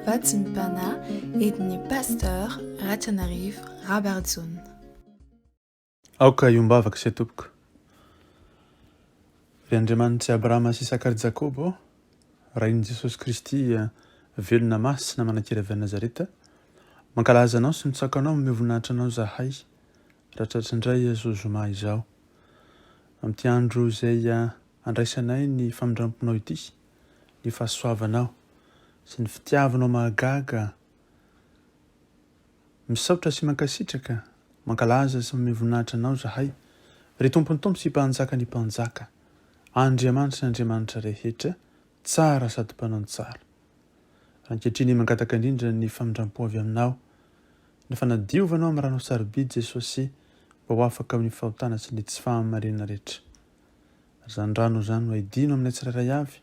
Vatsim-panahy entin'ny Pasteur Ratrianarivo Rabarijaona. Aoka hiombavaka isay tompoko. Ry Andriamanitr'i Abrahama sy Isaka ary Jakoba ô, Rain'i Jesosy Kristy velona masina manan-kery avy any Nazareta, mankalaza Anao sy mitsaoka Anao manome voninahitra Anao izahay raha tratry indray izao zoma izao. Amin'ity andro izay andraisanay ny famindramponao ity, ny fahasoavanao sy ny fitiavanao mahagaga, Misaotra sy mankasitraka, mankalaza sy manome voninahitra Anao izahay, ry Tompon'ny Tompo sy Mpanjakan'ny Mpanjaka, Andriamanitry ny andriamanitra rehetra, tsara sady mpanao ny tsara. Ary ankehitriny mangataka indrindra ny famindram-po avy Aminao, ny fanadiovanao amin'ny ranao sarobidy Jesosy mba ho afaka amin'ny fahotana sy ny tsy fahamarinana rehetra. Ary izany rano izany no aidino aminay tsirairay avy,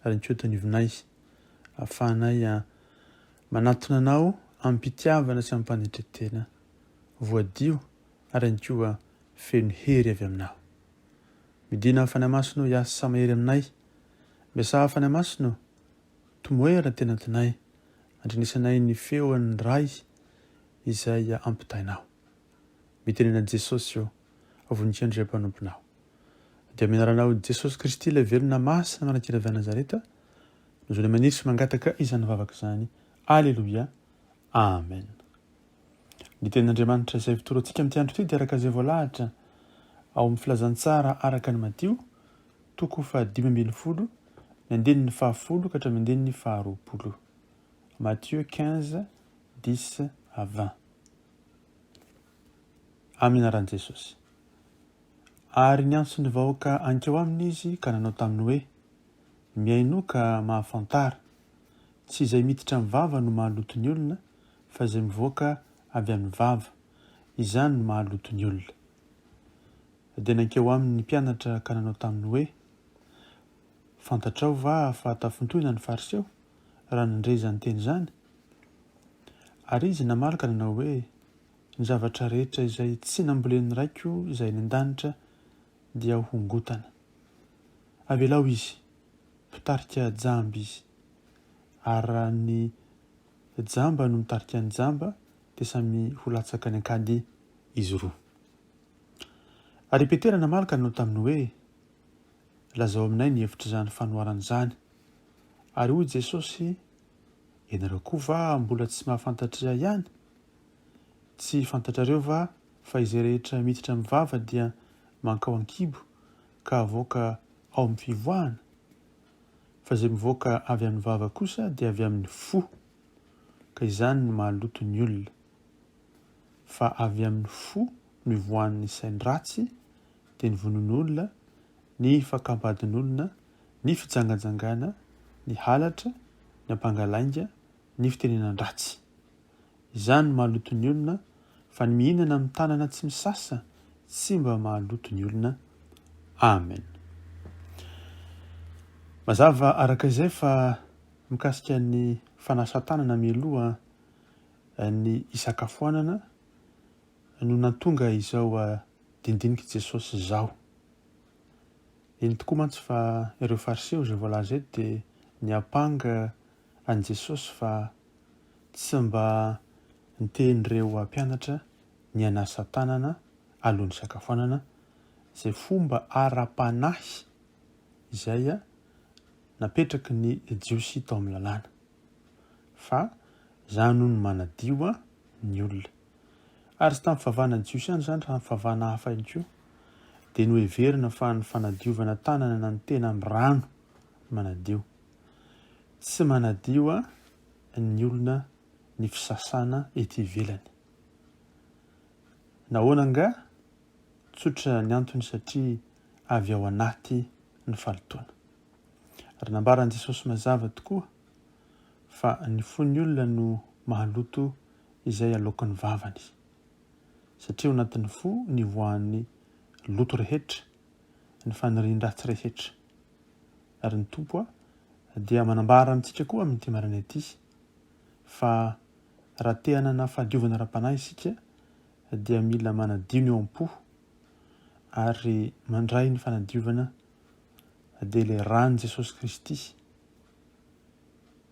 ary ny koa eto anivonay, ahafahanay Manatona Anao amim-pitiavana sy amim-panetren-tena, voadio ary ihany koa feno hery avy Aminao. Midina Fanahy Masina o hiasa mahery aminay. Miasà Fanahy Masina o, tomoera aty anatinay, andrenesanay ny feon'ny Ray izay ampitainao. Mitenena Jesosy o, voninkaindry izay mpanomponao. Dia amin'ny anaranao Jesosy Kristy ilay velona masina manan-kery avy any Nazareta, Nozona maniry sy mangataka izany vavaka izany. Aleloia. Amen. Ny tenin'Andriamanitra izay fitorantsika amin'ity andro ity dia araka izay voalahatra ao amin'ny filazantsara araka ny Matio, toko faha-15, ny andininy faha-10 ka hatramin'ny andininy faha-20. Matthieu 15, 10 à 20. Amin'ny anaran'i Jesosy. Ary niantso ny vahoaka hankeo aminy izy ka nanao taminy hoe, Mihainoa ka mahafantara. Tsy izay miditra amin'ny vava no mahaloto ny olona, fa izay mivoaka avy amin'ny vava, izany no mahaloto ny olona. Dia nankeo aminy ny mpianatra ka nanao taminy hoe, Fantatrao va fa tafintohina ny Fariseo, raha nandre izany teny izany? Ary izy namaly ka nanao hoe, Ny zavatra rehetra izay tsy nambolen'ny Raiko izay any an-danitra dia hongotana. Avelao izy, mpitarika jamba izy. Ary raha ny jamba no mitarika ny jamba, dia samy ho latsaka any an-kady izy roa. Ary i Petera namaly ka nanao taminy hoe, Lazao aminay ny hevitr'izany fanoharana izany. Ary hoy Jesosy, Ianareo koa va mbola tsy mahafantatra ihany? Tsy fantatrareo va fa izay rehetra miditra amin'ny vava dia mankao an-kibo ka avoaka ao amin'ny fivoahana? Fa izay mivoaka avy amin'ny vava kosa dia avy amin'ny fo, ka izany no mahaloto ny olona. Fa avy amin'ny fo no ivoahan'ny sain-dratsy, dia ny vonoan'olona, ny fakam-badin'olona, ny fijangajangana, ny halatra, ny ampangalainga, ny fitenenan-dratsy. Izany no mahaloto ny olona, fa ny mihinana amin'ny tanana tsy misasa tsy mba mahaloto ny olona. Amen. Mazava araka izay fa mikasika ny fanasan-tanana mialoha ny hisakafoanana no nahatonga izao dindinik'i Jesosy izao. Eny tokoa mantsy fa ireo Fariseo izay voalaza eto dia niampanga an'i Jesosy fa Tsy mba niteny ireo mpianatra ny hanasa tanana alohan'ny hisakafoanana, izay fomba ara-panahy izay napetraky ny Jiosy tao amin'ny Lalàna. Fa izany hono no manadio ny olona. Ary tsy tamin'ny fivavahana jiosy ihany izany fa tamin'ny fivavahana hafa ihany koa, dia noheverina fa ny fanadiovana tanana na ny tena amin'ny rano no manadio. Tsy manadio ny olona ny fisasana ety ivelany. Nahoana angaha? Tsotra ny antony satria avy ao anaty ny fahalotoana. Ary nambaran'i Jesosy mazava tokoa fa ny fon'ny olona no mahaloto izay aloaky ny vavany. Satria ao anatin'ny fo ny ivoahan'ny loto rehetra, ny fanirian-dratsy rehetra. Ary ny Tompo dia manambara amintsika koa amin'ity maraina ity fa raha te hanana fahadiovana ara-panahy isika dia mila manadio ny ao am-po ary mandray ny fanadiovana dia ilay ran'i Jesosy Kristy.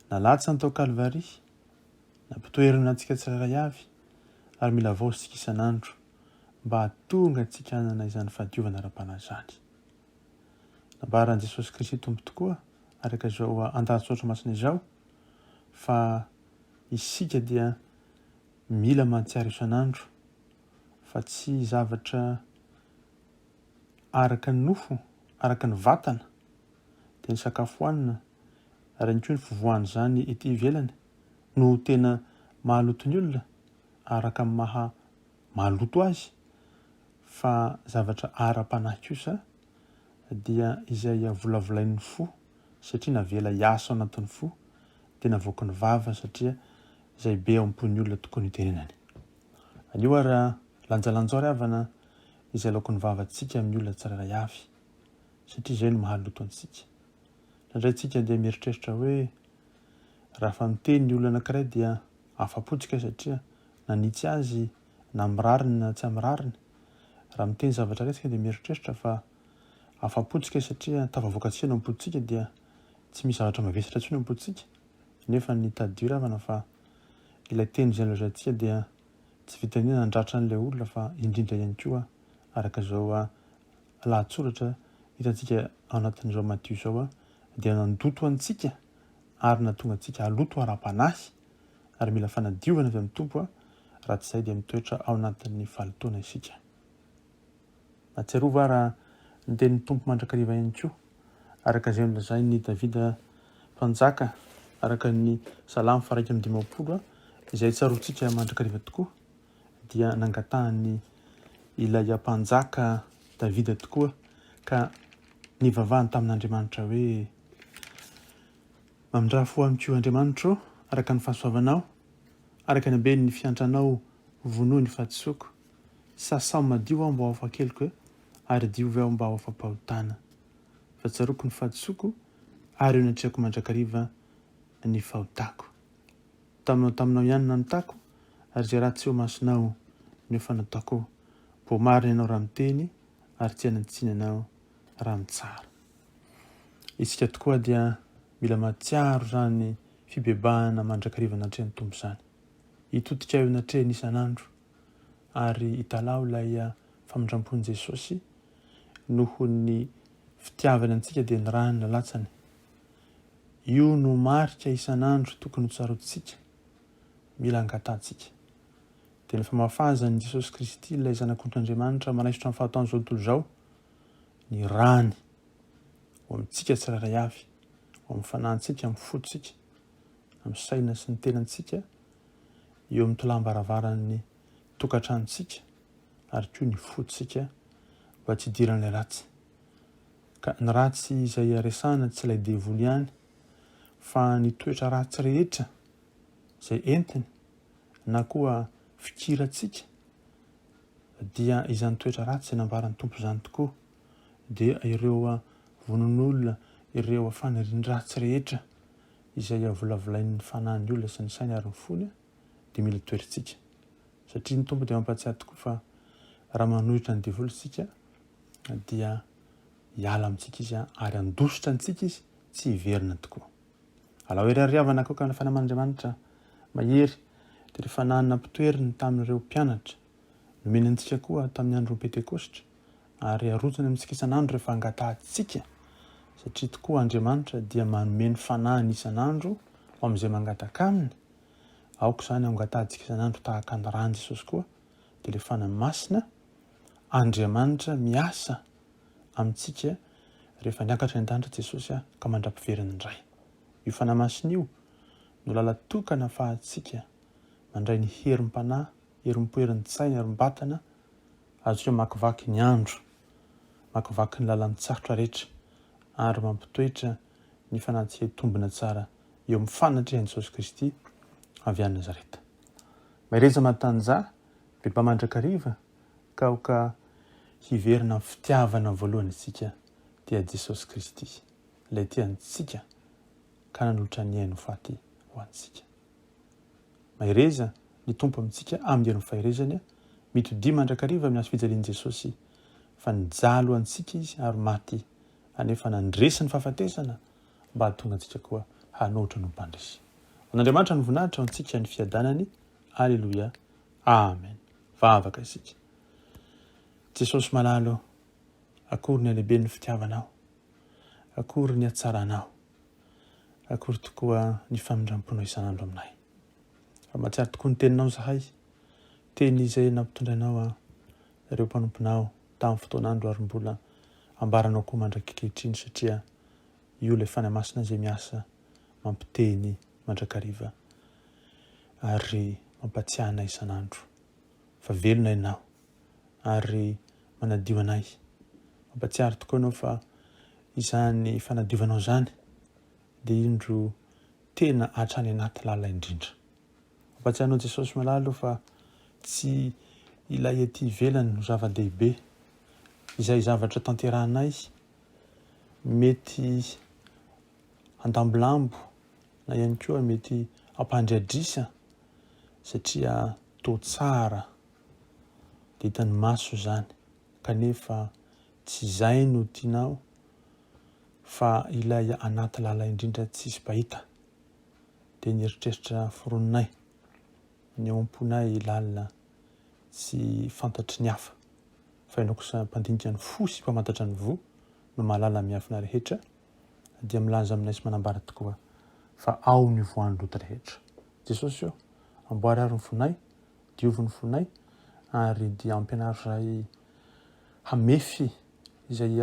Nalatsany tao Kalvary, nampitoerina antsika tsirairay avy ary mila avaozintsika isan'andro mba hahatonga antsika hanana izany fahadiovana ara-panahy izany. Nambaran'i Jesosy Kristy Tompo tokoa araka izao andalan-tsoratra masina izao fa isika dia mila mahatsiaro isan'andro fa tsy zavatra araka ny nofo, araka ny vatana, dia ny sakafo hohanina ary ihany koa ny fivoahan'izany ety ivelany no tena mahaloto ny olona araka ny maha maloto azy fa zavatra ara-panahy kosa dia izay volavolain'ny fo satria navela hiasa ao anatin'ny fo dia navoaky ny vava satria izay be ao am-pon'ny olona tokoa no itenenany. Anio ary lanjalanjao ry havana izay aloaky ny vavantsika amin'ny olona tsirairay avy satria izay no mahaloto antsika. Indraindray tsika dia mieritreritra hoe raha fa miteny ny olona anankiray dia afa-po tsika satria nanitsy azy na amin'ny rariny na tsy amin'ny rariny. Raha miteny zavatra iray tsika dia mieritreritra fa afa-po tsika satria tafavoaka antsika ny ao am-pontsika dia tsy misy zavatra mavesatra intsony ao am-pontsika. Nefa ny tadidio ry havana fa ilay teny izay nolazaintsika dia tsy vitan'ny hoe nandratra an'ilay olona fa indrindra ihany koa araka izao lahatsoratra hitantsika ao anatin'izao Matio izao dia nandoto antsika ary nahatonga antsika haloto ara-panahy ary mila fanadiovana avy amin'ny Tompo raha tsy izay dia mitoetra ao anatin'ny fahalotoana isika. Mahatsiarova raha ny tenin'ny Tompo mandrakariva ihany koa araka izay nolazain'i Davida mpanjaka araka ny Salamo faha 51 izay tsaroantsika mandrakariva tokoa dia nangatahany ilay mpanjaka Davida tokoa ka nivavahany tamin'Andriamanitra hoe, Mamindrà fo amiko Andriamanitro ô, araka ny fahasoavanao, araka ny haben'ny fiantranao vonoy ny fahadisoako. Sasao madio aho mba ho afa-keloka, ary diovy aho mba ho afa-pahotana. Fa tsaroako ny fahadisoako, ary eo anatrehako mandrakariva ny fahotako. Taminao taminao ihany no nanotako, ary izay ratsy eo imasonao no efa nataoko. Vao marina ianao raha miteny, ary tsy hanan-tsiny ianao raha mitsara. Isika tokoa dia mila mahatsiaro izany fibebahana mandrakariva anatrehan'ny Tompo izany. Hitodika eo anatrehany isan'andro ary hitalaho ilay famindram-pon'i Jesosy noho ny fitiavany antsika dia ny rany nalatsany. Io no marika isan'andro tokony ho tsaroantsika, mila angatahantsika. Dia ny famafazan'i Jesosy Kristy ilay Zanak'ondrin'Andriamanitra manaisotra ny fahotan'izao tontolo izao, ny rany ho amintsika tsirairay avy, ho amin'ny fanahintsika, amin'ny fontsika, amin'ny saina sy ny tenantsika, eo amin'ny tolam-baravaran'ny tokantranontsika ary koa ny fontsika mba tsy hidiran'ilay ratsy. Ka ny ratsy izay resahana tsy ilay devoly ihany fa ny toetra ratsy rehetra izay entiny na koa fikirantsika dia izany toetra ratsy izay nambaran'ny Tompo izany tokoa dia ireo vonon'olona, ireo fanirian-dratsy rehetra izay volavolain'ny fanahin'ny olona sy ny sainy ary ny fony dia mila toherintsika. Satria ny Tompo dia mampahatsiahy tokoa fa raha manohitra ny devoly isika dia hiala amintsika izy ary handositra antsika izy tsy hiverina tokoa. Alao hery ary havana koa ka ny fanaman'Andriamanitra mahery dia rehefa fanahy nampitoeriny tamin'ireo mpianatra nomeny antsika koa tamin'ny andron'ny Pentekositra ary arotsany amintsika isan'andro rehefa angatahantsika satria tokoa Andriamanitra dia manome ny fanahiny isan'andro ho amin'izay mangataka aminy. Aoka izany angatahantsika isan'andro tahaka ny ran'i Jesosy koa dia ilay Fanahy Masina Andriamanitra miasa amintsika rehefa niakatra any an-danitra Jesosy ka mandra-piveriny indray. Io Fanahy Masina io no lala-tokana ahafahantsika mandray ny herim-panahy, herim-po, herin-tsaina, herim-batana, azontsika mamakivaky ny andro, mamakivaky ny lalan-tsarotra rehetra ary mampitoetra ny fanahintsika hitombina tsara eo amin'ny fanatrehan'i Jesosy Kristy avy any Nazareta. Mahereza matanjaha, beba mandrakariva, ka aoka hiverina amin'ny fitiavana voalohany isika, dia Jesosy Kristy, ilay tia antsika ka nanolotra ny ainy ho faty ho antsika. Mahereza ny Tompo amintsika amin'ny herin'ny faherezany, mitodia mandrakariva amin'ny hazo fijalian'i Jesosy, fa nijaly ho antsika Izy ary maty, anefa nandresy ny fahafatesana mba hahatonga antsika koa. hanoatra no mpandresy. Ho an'Andriamanitra ny voninahitra, ho antsika ny fiadanany. Aleloia. Amen. Vavaka isika. Jesosy malala ô, akory ny halehiben'ny fitiavanao, akory ny hatsaranao, akory tokoa ny famindram-ponao isan'andro aminay. Fa mahatsiaro tokoa ny teninao izahay, teny izay nampitondrainao ireo mpanomponao tamin'ny fotoan'andro ary mbola ambaranao koa mandrak'ankehitriny satria io ilay Fanahy Masina izay miasa mampiteny mandrakariva ary mampatsiahy anay isan'andro fa velona Ianao ary manadio anay. Mampatsiaro tokoa Ianao fa izany fanadiovanao izany dia indro tena hatrany anaty lalina indrindra. Mampatsiahy anao Jesosy malala fa tsy ilay ety ivelany no zava-dehibe. Izay zavatra tanterahanay mety handambolambo na ihany koa mety hampandry adrisa satria toa tsara dia hitan'ny maso izany kanefa tsy izay no tianao fa ilay anaty lala indrindra tsisy mpahita dia ny eritreritra foroninay, ny ao am-ponay lalina tsy fantatry ny hafa fa ianao kosa mpandinika ny fo sy mpamantatra ny voa no mahalala ny miafina rehetra dia milaza aminay sy manambara tokoa fa ao ny voan'ny loto rehetra. Jesosy ô, amboary ary ny fonay, diovy ny fonay ary dia ampianaro izahay hamefy izay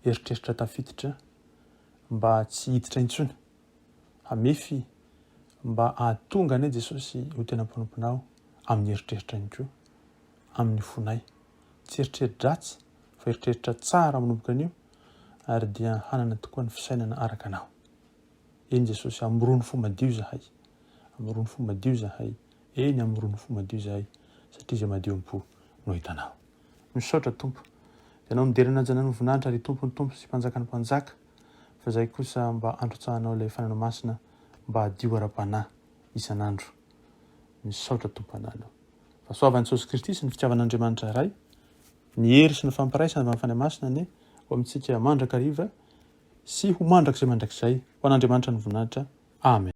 eritreritra tafiditra mba tsy hiditra intsony. Hamefy mba hahatonga anay Jesosy ho tena mpanomponao amin'ny eritreritra ihany koa, amin'ny fonay. Tsy eritreri-dratsy fa eritreritra tsara manomboka anio ary dia hanana tokoa ny fisainana araka Anao. Eny Jesosy, amorony fo madio izahay. Amorony fo madio izahay. Eny, amorony fo madio izahay, satria izay madio am-po no hitanao. Misaotra Tompo. Ianao midera ny hajanao ny voninahitra ry Tompon'ny Tompo sy Mpanjakan'ny Mpanjaka, fa izahay kosa mba androtsahanao ilay Fananao Masina mba hadio ara-panahy isan'andro. Misaotra Tompo analo. Fahasoavan'i Jesosy Kristy sy ny fitiavan'Andriamanitra Ray, ny hery sy ny fampiraisana avy amin'ny Fanahy Masina anie ho amintsika mandrakariva sy ho mandrakizay mandrakizay. Ho an'Andriamanitra ny voninahitra. Amen.